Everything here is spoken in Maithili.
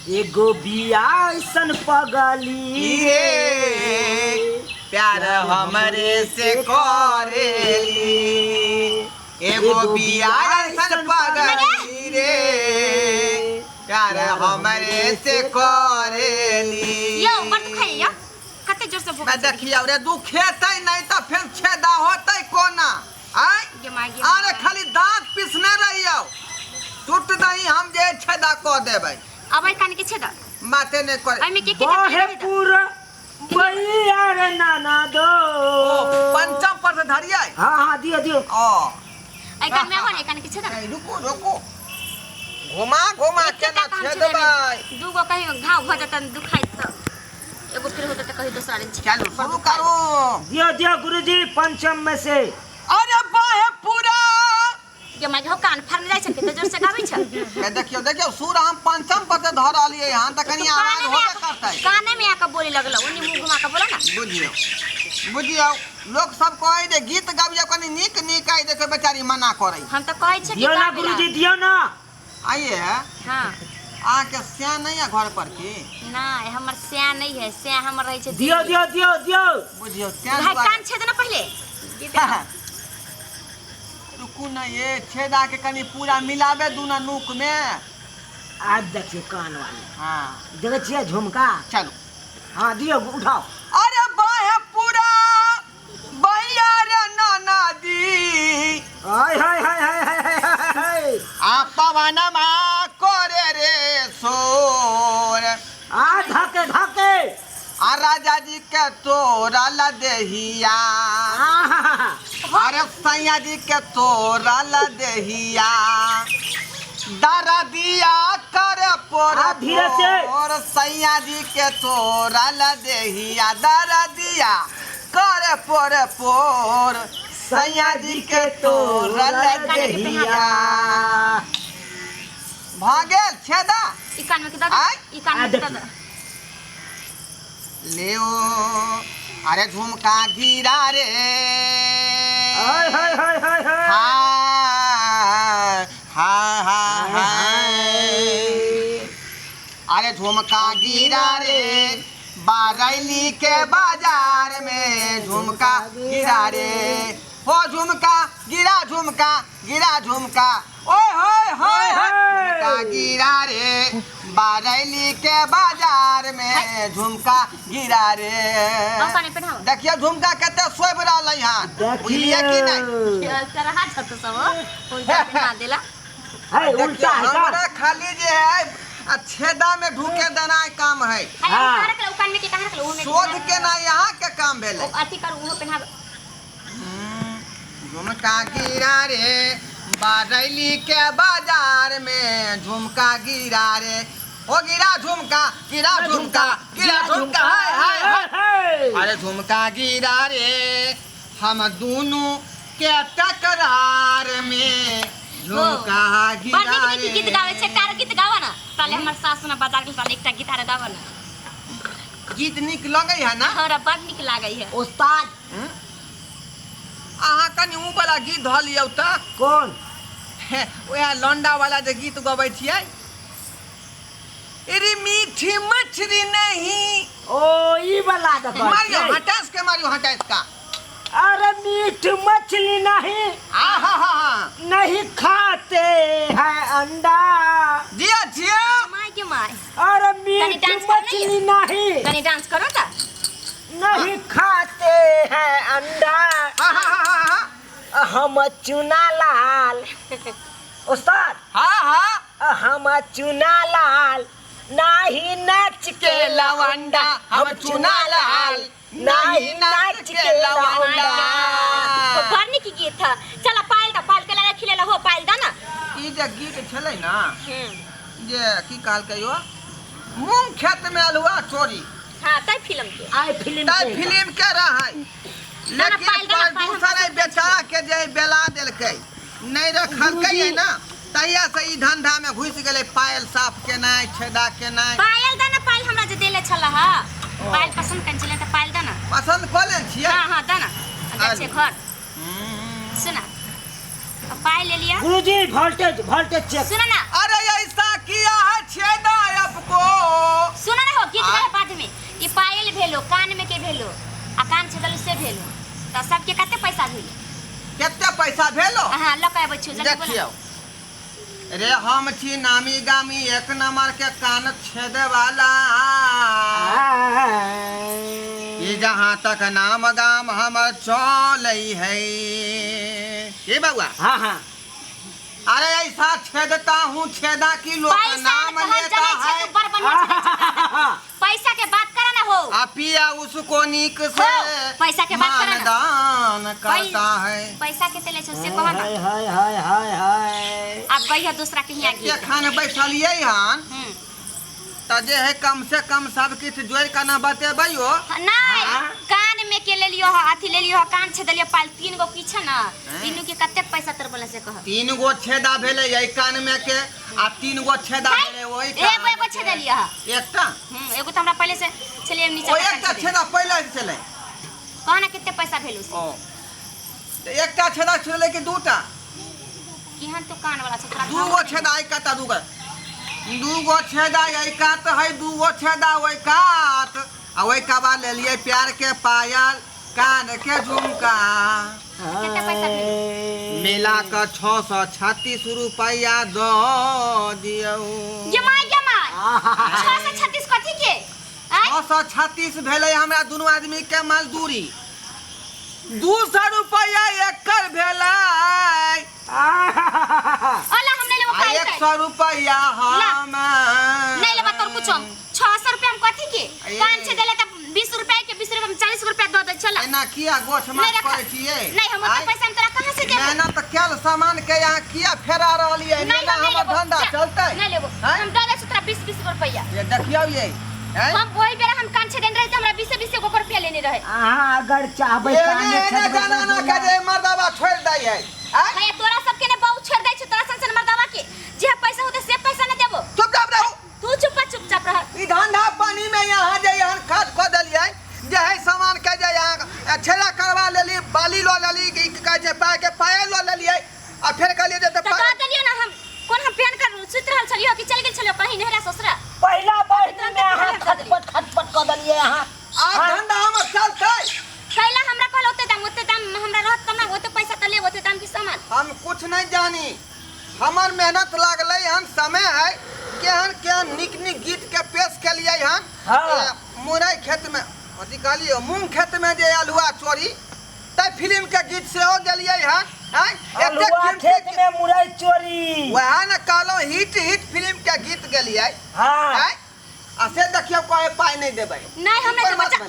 एगो बिया ऐसन पगली रे प्यार हमरे से करेली एगो बिया ऐसन पगली रे प्यार हमरे से करेली। यौ बड़ दुखाइए यौ, कते जोर से भोकै मैं देखियौ रे, दुखेतै नहि तऽ फेर छेदा होतै कोना? आँय, गे माय गे। अरे खाली दाँत पिसने रहियौ, टूट दही हम जे छेदा कऽ देबै। अबै कान के छेदा बाते नहि करे। एहिमे के के बहे पूरा बैया रे नाना दो। ओ पंचम पर से धरियै। हाँ हाँ, दियो दियो। ओ एहि कान में आबो ने, एहि कान के छेदा। ए, रुकू रुकू, घुमा घुमा एकेटा केना कान छेदबै। दूगो कहीं घाव भऽ जेतन दुखाइत तऽ एगो फिर होतै तऽ कहीं दोसरा रे। चलू शुरू करू। दियो दियो गुरुजी, पंचम में से। अरे बाहे पूरा गे माय, हो कान फाड़ने जाइ छै, कते जोर से गाबै छै। ए, देखियौ देखियौ, सुर हम पंचम पर से धऽ रहलियै हन तऽ कनि आवाज काने में होबे आके करतै। काने में आके बोले लगलो, ओनी मुंह घुमा के बोला ना। बुझियौ बुझियौ, लोक सब कहै जे गीत गबियौ कनि नीक नीक, आइ देखियौ बेचारी मना करै। हम तऽ कहै छियै कि दियो ना गाबै ला। गुरुजी, दियो ना। आइए। हाँ। अहाँके सैं नहि यऽ घर पर की? नहि, हमर सैं नहि है, सैं हमर रहै छै दियो दिल्ली। दियो दियो दियो। बुझियौ तें भाई दुआरे कान छेद ना पहिले। रुकू ने, ये छेदा के कनि पूरा मिलाबे दू ना नूक में। आज देखियो कान वाली। हाँ। देखै छियै झुमका। चलू। हाँ दियो, उठाओ। अरे बाहे पूरा भैया रे नाना दी। हाय हाय हाय हाय हाय हाय हाय हाय। आ पवनमा करे रे शोर। आ धके धके। आ राजा जी के तोरा ला देहिया। आहा। अरे सैया जी के तोरा ला देहिया, दरदिया कर पोर आ, धीरे से। पोर। सैया जी के तोरा ला देहिया, दरदिया कर पोर पोर, सैया जी के तोरा ला देहिया। भऽ गेल छेदा। ई कान में के दऽ आय? दे, ई कान आ, में के दऽ देखियौ। दे। ले ओ, अरे झुमका गिरा रे। हाय हाय हाय हाय हाय। हाय हाय हाय हाय। अरे झुमका गिरा रे बारैली के बाजार में, झुमका गिरा रे, हो झुमका गिरा, झुमका गिरा, झुमका, ओए होए होए होए, झुमका गिरा रे बारैली के बाजार में, झुमका गिरा रे। हम काने पेन्हाओ। देखियौ झुमका कते शोभि रहलै हन, बुझलियै कि नहि? देखियौ। करहा छत सब उल्टा पेन्हा देला। है देखियौ उल्टा है का? हमरा खाली जे है आ छेदा में ढूके देनाइ काम है। हाय, हाँ। कहाँ रखल? उ कान में के कहाँ रखल? ओहो में के शोध कहाँ? के ना यहाँ के काम भेलै। ओ अथी कर, ओहो पेन्हाब। झुमका गिरा रे बारैली के बाजार में, झुमका गिरा रे, ओ गिरा झुमका, गिरा झुमका, गिरा झुमका, हाय हाय हाय। हाय। अरे झुमका गिरा रे हम दोनों के टकरार में, झुमका बड़ गिरा नीक नीक गीत रे। गाबै छै, एकटा आरो गीत गाबऽ ने। पहिले हमर सासु ने बाजार गेल, पहिले एकटा गीत आरो गाबऽ ने। गीत नीक लगै है ना? हमरा बड़ नीक लागै है। उस्ताद। अहाँ कनि ऊ वाला गीत धऽ लियौ तऽ। कौन? वएह लौंडा वाला जे गीत गबै छियै, अरे मीठी मछली नहीं। ओ ई वाला तऽ कहै मारियो छियै। हटास के, मारियो हटास का। अरे मीठ मछली नहीं, आहा हा हा, नहीं खाते हैं अंडा। जिया जिया। My के my. अरे कनी मीठ डांस करो ना। मछली नहीं, कनी डांस करो तऽ। नहीं खाते हैं अंडा। हा हा हा हा हा। हम चुना लाल उस्ताद। हा हा। हम चुना लाल नाही नाच के के लवंडा, हम चुना लाल नाही नाच के लवंडा। बड़ नीक गीत है। चल पायल दा, पायल के लगा खिलेला हो, पायल दा ना। ई जे गीत छलै ना, जे की कहलकै यो, मूंग खेत में अलुआ चोरी। हाँ, तै फिल्म के। आई फिल्म तै के। फिल्म के रहै, लेकिन पायल दा ना, पायल हम प्रदूषण बेचारा के जे बेला देलकै, नहि रखलकै गुरुजी। ना, तहिया से ई धंधा में घुसि गेलै, पायल साफ केनाइ, छेदा केनाइ। पायल दा ना, पायल हमरा जे देले छल हा, पायल पसंद कन छलै तऽ पायल दा ना। पसंद कऽ लेने छियै? हाँ हाँ, दा ना, आ जाइ छियै घर। सुना, अब पायल ले लिया। गुरुजी, वोल्टेज वोल्टेज चेक। सुना ना। अरे ऐसा किया है छेदा आपको, भेलो, कान में के भेलो आ कान छेदलो से भेलो, तऽ सबके कते पैसा भेलो? कते पैसा भेलो? हाँ, लऽ कऽ आबै छियौ, जल्दी बोला। देखियौ रे, हम छी नामी गामी एक नंबर के कान छेदे वाला। ई जहाँ तक नाम गाम हमर चलै है। ये बउआ। हाँ हाँ। अरे ऐसा छेदता हूँ छेदा की लोग पैसा नाम तहन लेता जनै छै है। तू बड़ बढ़िया छेदै छै। पैसा के बात करा ना हो। आ पिया उसको नीक से हो, पैसा के बात करा ना। मानदान करता है। पैसा के ले छौ से कह ना। हाय हाय हाय हाय हाय। अब गई दूसरा के हियाँ गीत। एखन बैठलियै हन तऽ जे है कम से कम सब किछु जोड़ि कऽ ने बतेबैयो। नहीं, कान में के ले लियो ह, अथी ले लियो ह, कान छेद लियो पाल तीन गो की छै ना, तीनू के कतेक पैसा तोर बोले से कह। तीन गो छेदा भेलै एहि कान में के आ तीन गो छेदा भेलै ओहि कान एगो एगो में के। छेद लियो ह। एकटा? एगो तऽ हमरा पहिले से छलियै नीचा ओ कान एकटा छेद। छेदा पहिले से छलै। कह ना कते पैसा भेल से। ओ तऽ एकटा छेदा छेदलै कि दूटा? केहन तू कान वाला छौ तोरा? दू गो छेदा एहि कात आ दू गो छेदा एहि कात है, दू गो छेदा ओहि कात आ ओहि के बाद लेलियै प्यार के पायल कान के झुमका। कते पैसा भेल? मिला कऽ 636 रुपैआ दऽ दियौ। गे my, गे my, 636 कथी के? आँय? 636 भेलै हमरा दुनू आदमी के मजदूरी। 200 रुपैआ एकर भेलै। अला हम नहीं लेबो आ पाइ। 100 रुपैआ हम नहीं लेबा तोर कुछो। 600 रुपया हम कथी के? ए। कान छेद ले तऽ 20 रुपया के 20 रुपया हम 40 रुपया दऽ दै छला। एना किया गोछ नहीं माछ रख। करै छियै? नहीं, हम ओते आँय? पैसा हम तोरा कहाँ से देबो? मेहनत कैल सामान के यहाँ किया फेरा रहलियै? नहीं, एना हम नहीं हमर लेबो। धंधा जा, चलतै? नहीं लेबो। आँय? हम दऽ दै छियौ तोरा 20 20 रुपया। ये देखियौ ये आँय? हम वही बेरा हम कान छेदने रहे तऽ हमरा 20 20 गो रुपया लेने रहे। अहाँ अगर चाहबै एने काने एने छेदबै जनाना के जे मर्दबा छोड़ि दै है। आँय? हे, तोरा सबके ने बहुत छोड़ दै छौ, तोरा सन सन मर्दवा के जे पैसा होते से पैसा न देबो। चुपचाप रहू। तू चुप चुपचाप रह। ई धंधा पानी में यहाँ जे यहाँ खर्च कऽ देलियै जे है सामान के जे यहाँ छेड़ा करवा लेली, बाली लऽ लेली, की कहै छै पाय के पायल लऽ लेलियै आ फेर कहलियै जे तऽ दऽ देलियै ना हम। कोन हम पेन कर सुति रहल छलियै कि चलि गेल छलियै कहीं नहिरा ससुरा? पहिला बहिनी में अहाँ खटपट खटपट कऽ देलियै अहाँ। आब धंधा हमर चलतै। कैला हमरा कहल ओते दाम, ओते दाम हमरा रहत तब ना, ओते पैसा तऽ लेब, ओते दाम के सामान। हम कुछ नहीं जानी, हमर मेहनत लागलै हन, समय है केहन केहन नीक नीक गीत के पेश केलियै हन। हाँ। मुरई खेत में अथी कहलियै मूंग खेत में जे अल्हुआ चोरी तै फिल्म के गीत सेहो गेलियै हन। आँय? एतेक अल्हुआ कीमती खेत में मुरई चोरी, वएह ने कहलहुँ हिट हिट फिल्म के गीत गेलियै। हाँ। आँय? आ से देखियौ कहे पाइ नहि देबै। नहीं, हम नहीं ऊपर देबो, मत जा। भैया।